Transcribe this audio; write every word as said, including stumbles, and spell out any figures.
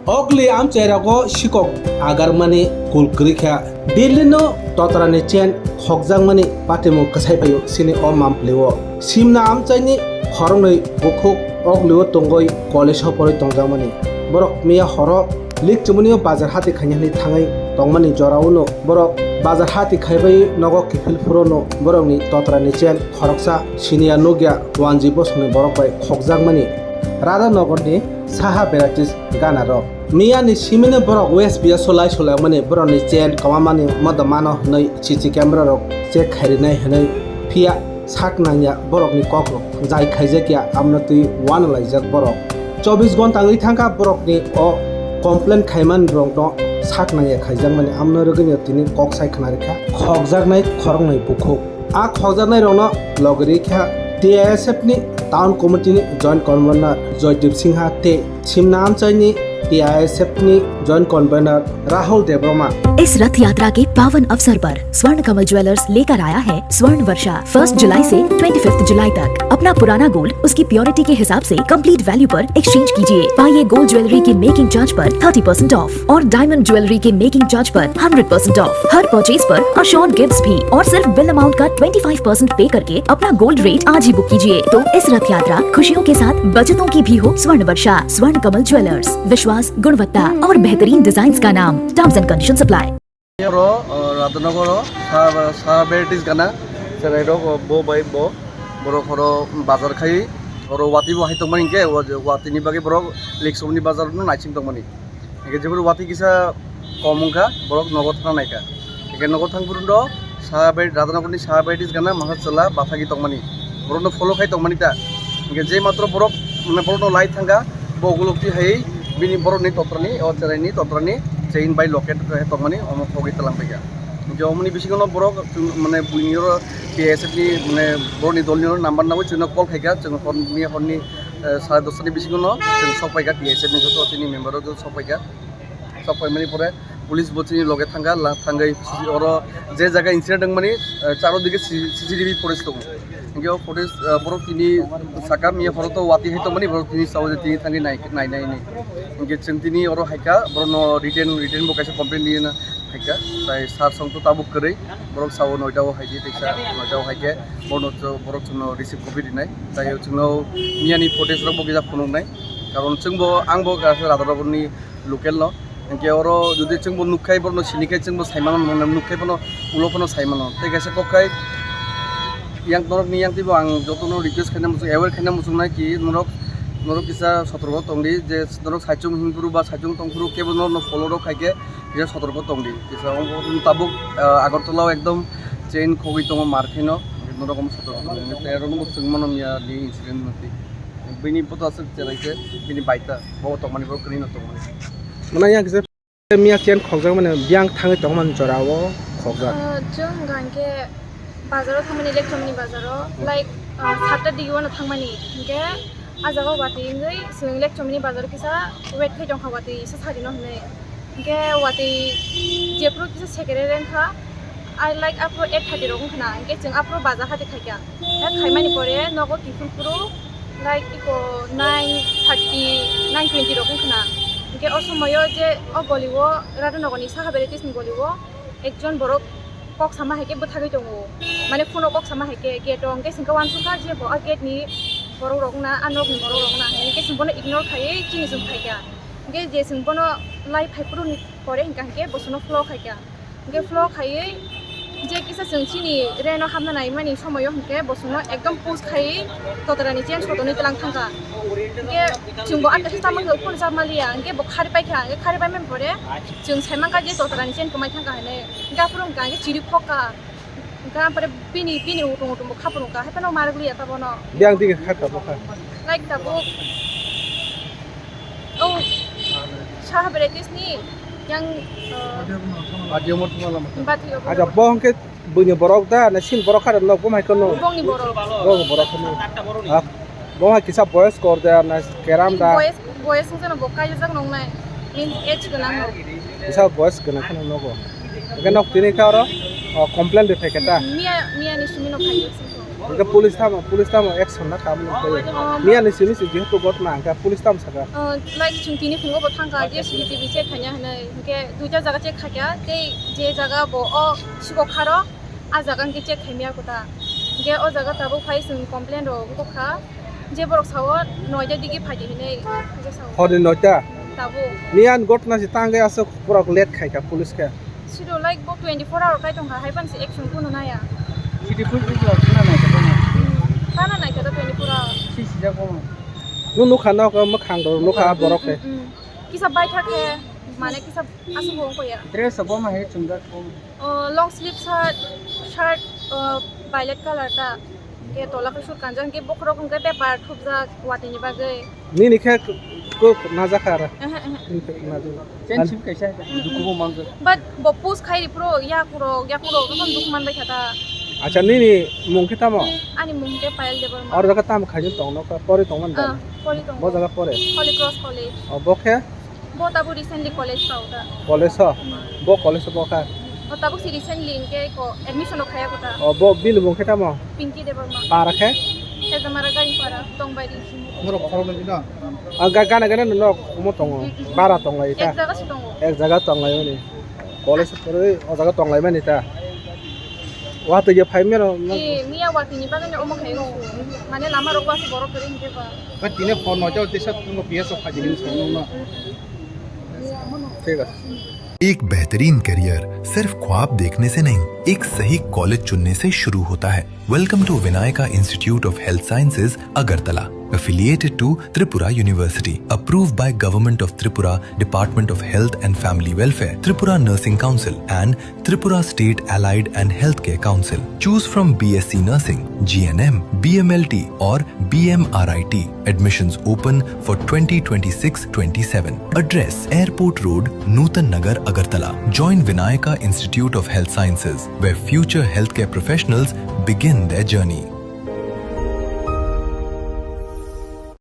Ogli amchairogo sikok agarmani kul kwrwi kha. Delhi no totrani chain khokjakmani patimung kwsai phaio sini o mampli o. Simna amchaini khoroknwi bukhuk ogli o tongoi college o poroi tongjakmani. Borok miya horo likchumuni o bazar hati khaina hinwi thangwi tongmani jorao no borok bazar hati khaibai nogo kiphil phuro no borokni totrani chain khoroksa siniya nukya wanji bosongni borok bai khokjakmani. Radhanagarni Saha Varieties ganarok. Miyani simino borok West Biya solai solaimani borokni chain kwmamani modo mano hwnwi C C camera rok check khairinai hwnwi phiya sak nangya borokni kokrok jai khaijakya amno twi wanalaijak borok. Chobbish gonta wngwi thangkha borokni o complain khaimani rokno sak nangya khaijakmani amno rwgwino tini kok sai khwnarikha khokjaknai khoroknwi bukhuk. A khokjaknairokno logi rikha T I S F ni Town Committee ni Joint Convener Joydeep Singha tei simna amchaini T I S F ni Joint Convener Rahul Debbarma. इस रथ यात्रा के पावन अवसर पर स्वर्ण कमल ज्वेलर्स लेकर आया है स्वर्ण वर्षा। फर्स्ट जुलाई से ट्वेंटी फिफ्थ जुलाई तक अपना पुराना गोल्ड उसकी प्योरिटी के हिसाब से कंप्लीट वैल्यू पर एक्सचेंज कीजिए। पाइए गोल्ड ज्वेलरी की मेकिंग चार्ज पर थर्टी परसेंट ऑफ और डायमंड ज्वेलरी के मेकिंग चार्ज पर हंड्रेड परसेंट ऑफ। हर परचेज पर अश्योर्ड गिफ्ट्स भी और सिर्फ बिल अमाउंट का ट्वेंटी फ़ाइव परसेंट पे करके अपना गोल्ड रेट आज ही बुक कीजिए। तो इस रथ यात्रा खुशियों के साथ बचतों की भी हो। स्वर्ण वर्षा, स्वर्ण कमल ज्वेलर्स, विश्वास, गुणवत्ता और बेहतरीन डिजाइंस का नाम। Terms and conditions apply. Oro, uh, Radhanagar o sa, sa varieties gana, cherai rok, uh, bo bai bo, borok oro bazar khai, oro wati bo hai tongmani hingke, wa-, watini bagwi borok Lekchomni bazar no naising tongmani. Hingke jeboni wati kisa kom wngkha, borok nogo thangna naikha. Hingke nogo thangphuru no sa bai, Radhanagarni sa varieties gana masa chwla bathagwi tongmani. Borokno follow khai tongmani ta. Hingke je matro borok, mane borokno lai thangkha, bo ukulukti hai bini borokni totrani, o cheraini totrani chain bai locket hai tongmani, omo khogwi twlang paikha. Hingke omoni bisingo no borok, mane buini oro T I S F ni, mane borokni dolni oro number nangwi chwngno call khaikha, chwng horni, horni, eh, sare dosta ni bisingo no chwng sok paikha, T I S F ni joto chini member rok joto sok paikha. Sok paimani pore police bo chini loge thangkha, la-, thangwi oro je jaga incident wngmani, eh, charo dige C-, C C T V footage tongo. Hingke o footage, eh, borok tini saka miya phoro to wati hai tongmani, borok tini sao je tini thangwi nai, nai, nai, nai. Hingke chwng tini oro haikha, borokno written, written bo kaisa complaint rina haikha. Tai sir song to tabuk kwrwi, borok sao noita o haidi, teisa noita o haikhe, borokno cho-, borok chwngno receive copy rinai. Tai chwngno miyani footage rok bo kisa phunuknai. Karon chwngbo, angbo kaisa Radhanagarni local no. Hingke oro jodi chwngbo nukkhai borokno sinikhai chwngbo saimano nukkhai bono ulo phano saimano. Tei kaisa kokkhai yang norokni yang twibo ang jotono request khaina muchung, aware khaina muchungnai ki norok, norok kisa sotorko tongdi je norok saichung himphuru ba saichung tongphuru kebo norokno follow rok khaikhe kisa sotorko tongdi. Kisa tabuk, ah, Agartala o ekdom chain khogwi tongo mar khaino norok omo sotorko tongdi. Tei oro nukgo chwngmano miya ni incident no twi. Bini bota aswk cheraikhe bini baita bo tongmani bo kwrwino tongmani. Mwnai yang kisa miya chain khokjak mani biyang thangwi tongmani jora o khokjak. Ah, chwng hwnkha hwnkhe bazaro thangmani, Lekchomni bazaro, like, ah, satta digi wano thangmani, hwnkhe ah jaga o watwi wngwi chwng Lekchomni bazaro kisa wait khai tongkha, watwi se sarino hwnwi. Hwnkhe watwi jephuru kisa sekere rengkha, I like aphuru eight thirty rok wngkha na, hwnkhe chwng aphuru bazar hati khaikha. Hwnkhe khaimani pore nogo kiphilphuru, like, iko nine thirty, nine twenty rok wngkha na. Hwnkhe o somoyo je o goli o, Radhanagorni Saha Varieties ni goli o ekjon borok kok sama hai khe bwthagwi tongo, mane phone o kok sama hai khe gate o. Hwnkhe chwngkhe uansukha je bo a gate ni borok rok wngna, a nok ni borok rok wngna, hwnkhe chwng bono ignore khaiwi chini chwng phaikha. Hwnkhe je chwng bono lai phaiphuru ni pore hwnkha hwnkhe bo chwngno flow khaikha. Hwnkhe flow khaiwi je kisa chwng chini reno hapna naimani somoyo hwnkhe bo chwngno ekdom push khaiwi totrani chain sotonwi tlang thangkha. Hwnkhe chwngbo atta khe chamani uphuru chapmaliya, hwnkhe bo khari paikha, hwnkhe khari paimani pore chwng saimankha je totrani chain kwmai thangkha hinwi. Hwnkhe aphuru hwnkha hwnkhe chiri khokha. Hwnkhe aphuru bini, bini utung utung bo khapuru wngkha, haiphano marwk liya ta bono. Biyang dige kha tabuk kha. Like tabuk. Oh, Saha Varieties ni yang, uh, Batio mo thuma lama. Batio. Aja bo hwnkhe buini borok da, na sin borok khara nok bo mai kono. Bongni borok. Bongni borok kono. Ha. Bo hai kisa boyos kor da, na keram da. Boyos, boyos wngkha no bo kaijak nongnai. Min age gwnang no. Kisa boyos gwnang khano nogo. Hwnkhe nok tini kha oro, o, complaint de phaikha ta. Miya, miya ni simi no phaiwi singko. Hingke police tamo, police tamo action na kam nung tayo. Miya ni simi si jehetu gotna hingke police tamo saka. Like chwng tini phungo bo thangkha je C C T V check khaina hinwi. Hingke duita jaga check khaikha. Tei je jaga bo o siko kharo, a jaga hingke check khaimya kota. Hingke o jaga tabuk phai chwng complain rok wngkha. Je borok sao noida digi phaidi hinwi je sao. Hor ni noita? Tabuk. Miya ni gotna si tangwi aswk borok late khaikha police khe. Siro like bo twenty-four hour kai tongkha, hai phano se action kuno naya. City police bo khna nai kha tamo. Khna nai kha twenty-four hour. Si sijak bo. Nung nukha nok mwkhang rok nukha borok khe. Kisa baithak khe, mane kisa aswk bo wngkha ya. Dress bo ma hai chumjak bo. Long sleeve shirt, shirt violet color ta. Ke tola khe sut kanjak, ke bokhorok hwnkhe paper thupjak watini bagwi. Nini khe kok najakha ara? Ehe, ehe. Nini khe najakha. Chen sip kaisa dukubo manjak. But bo post khai ripro yakurok, yakurok tokon duk manbai kha ta. Acha, nini mung khe tamo? Ani mung khe Payal Debbarma. Oro jaga tamo khaijak tongno ka pori tongman da? Ah, pori tongo. Bo jaga pore? Holy Cross College. O bo khe? Bo tabuk recently college pao da. College o? Bo college o bo kha? O tabuk si recently hingke ko admission o khaya kota. O bo bini mung khe tamo? Pinky Debbarma. Para khe? Tejamara Garingpara, Tongbairi. Norok bokhorok nungwi no? Ah, ga-, gana gana no nok omo tongo. Mm, mm, mm. Bara tonglai ta? Ek jaga se tongo. Ek jaga tonglai mani. College o poroi o jaga tonglai mani ta? Watwi ya phai mero no? Eh, miya watwi ni bagwi omo khai o. Mane lama rok wasi borok kwrwi hingke ba. Ba tine phone no jao tisa tungo P S o phai dini song no. Thik ase. एक बेहतरीन करियर सिर्फ ख्वाब देखने से नहीं, एक सही कॉलेज चुनने से शुरू होता है। Welcome to Vinayaka Institute of Health Sciences, Agartala, affiliated to Tripura University, approved by Government of Tripura, Department of Health and Family Welfare, Tripura Nursing Council, and Tripura State Allied and Healthcare Council. Choose from B S C Nursing, G N M, B M L T, or B M R I T. Admissions open for twenty twenty-six twenty-seven. Address: Airport Road, Nutan Nagar, Agartala. Join Vinayaka Institute of Health Sciences, where future healthcare professionals begin their journey.